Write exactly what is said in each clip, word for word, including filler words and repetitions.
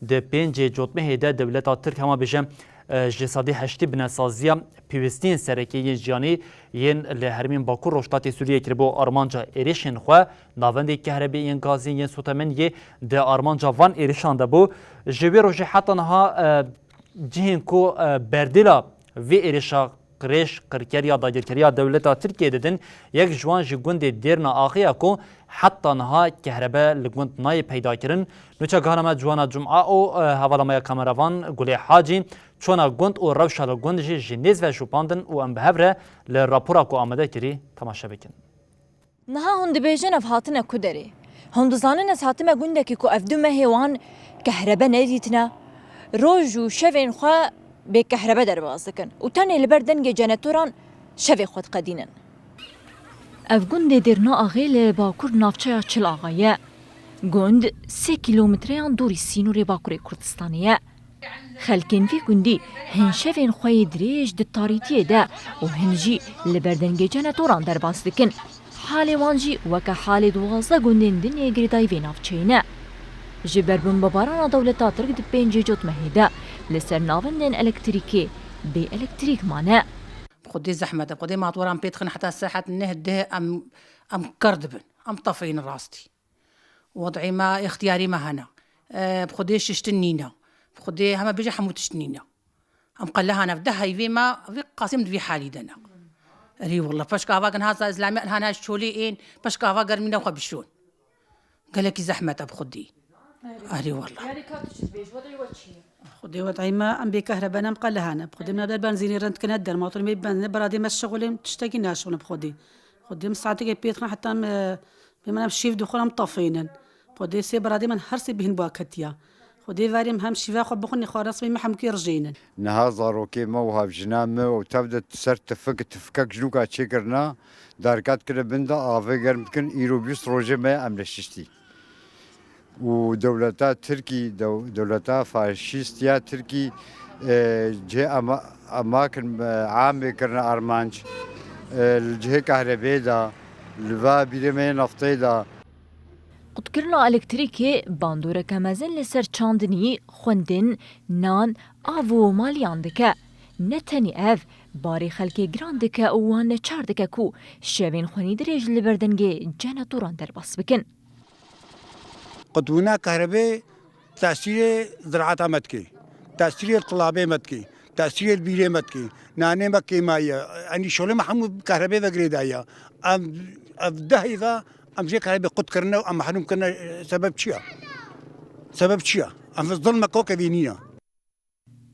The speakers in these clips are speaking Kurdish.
Di pêncê Cotmehê de dewleta Tirk hema bêje, e, ji sedî heştî binesaziya pêwîstiyên sereke yên jiyanî yên li herêmên Bakur Rojhilatê Sûriyê kiribû. Armanca êrişên xwe navendê kehrebê yên gazê yên sotemeniyê di armanca van êrişan de bû. Ji wê rojê heta niha, e, cihên ku, e, berdêla vê êrişa qirêj, qirker ya dagirkeriya dewleta Tirkiyê didin, yek ji wan jî gundê Dêrna Axê ye ku heta niha kehrebe li gund nayê peyda kirin. Nûçe gihana me Ciwana Cuma û, e, hevala me ya kameravan Gulê Hacî çûna gund û rewşa li gund jî ji nêz ve şopandin û em bi hev re li rapora ku amade kirî temaşe bikin. Niha hûn dibêjin ev hatine ku derê? Hûn dizanin ez hatime gundekî ku ev du mehê wan kehrebe nedîtine? Roj û şevên xwe bê kehrebe derbas dikin û tenê li ber dengê cenetoran şevê xwe diqedînin. Ev gundê Dêrna Axê li bakur navçeya Çil Axa ye. Gund sê kîlometreyan dûrî sînorê Bakurê Kurdistanê ye. Xelkên vî gundî hin şevên xwe yê dirêj di tarîtiyê de û hin jî li ber dengê cenetoran derbas dikin. Halê wan jî weke halê duwazdeh gundên din ê girêdayî vê navçeyê ne. Ji ber bombebarana dewleta Tirk di pêncê Cotmehê de li ser navendên elektrîkê bê elektrîk mane. Bi Xwedê zehmet e. Bi Xwedê matoran pê dixin heta saet neh deh em, em kar dibin. Em tefrînin rastî. Wed'ê me, îxtiyarî me hene. E, bi Xwedê şiştin nîne. Bi Xwedê heme bêje hemû tişt nîne. Em qe lehane, deh heyvê me vî qasî em di vî halî de ne. Erê wallah, peşka ava gin haza îslamî, hana ji çolê ên, peşka ava germî ne xwe bişon. Gelekî zehmet e bi Xwedê. Erê wallah. Yanî ka tu çi dibêj, wed'ê we çi ye? Xwedê wed'ê me, em bê kehrebe ne, em qe lehane. Bi Xwedê me ber benzînê rind kine der, motor me benzîne, beradê me şixulên, tiştekî naşixulin bi Xwedê. Xwedê em saetekê pê dixin, heta em, e, Bê min ev şîv dixwin em tefrînin. Xwedê sê biradê min her sê bêhn bua ketiya. Xwedê verê em hem şîva xwe bixwin, xwarin sibê me hemûkê rijênin. Niha zarokê me û hevjina me û tev de ser tifik, tifikek ji nûka çêkirina, darka dikine bin de avê germ dikin, îro bîst rojê me em li şiştî. Û dewleta Tirkî, dew-, dewleta faşîst ya Tirkî, e, cihê ema-, emakin, e, amê kirine armanc, e, li cihê kahrebê de, li va bîrê me yê naftê de. Qutkirina elektrîkê bandoreke mezin li ser çandinî, xwendin, nan, av û maliyan dike. Ne tenê ev, barê xelkê giran dike û wan neçar dike ku şevên xwenî dirêj li ber dengê cenetoran derbas bikin. Qutbûna kahrebê tesîrê ziraeta me dikê, tesîrê qilabê me dikê, tesîrê bîrê me dikê, nanê me kêmayî ye. Enî şolê me hemû kahrebê ve girêdayî ye. Em, ev dehê ve em jê kahrebê qut kirine û em mehrûm kirine, sebeb çi ye? Sebeb çi ye? Em zilmeke weke vê nîne.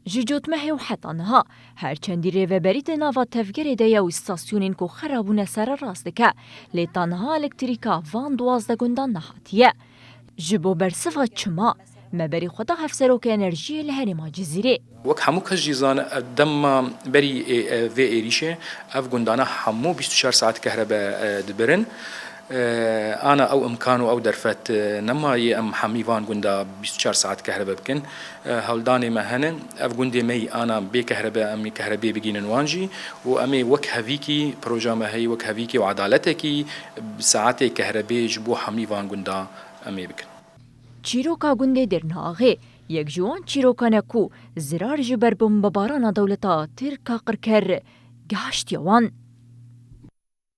Ji Cotmehê û heta niha, her çendî rêveberî di nava tevgerê de ye û stasyonên ku xera bûne sererast dike, lê ta niha elektrîka van duwazdeh gundan nehatiye. Ji bo bersiva çima, me berî xwe da hevserokê enerjiyê li herêma Cizîrê. Wek hemû kes jî zane, ev dema berî, e, e, vê êrîşê, ev gundana hemû bîst û çar saet kehrebe, e, dibirin. E, ana ew imkan û ew derfet, e, nema yê em hemî van gunda bîst û çar saet kehrebe bikin. E, hewldanê me hene. Ev gundê me yî ana bê kehrebe, em ê kehrebê bigînin wan jî û em ê wek hevîkî proja me heye, wek hevîkî û edaletekî saetê kehrebê ji bo hemî van gunda em ê bikin. Çîroka gundê Dêrnaxê yek ji wan çîrokan e ku zirar ji ber bombebarana dewleta Tirk a qirker gihaştiye wan.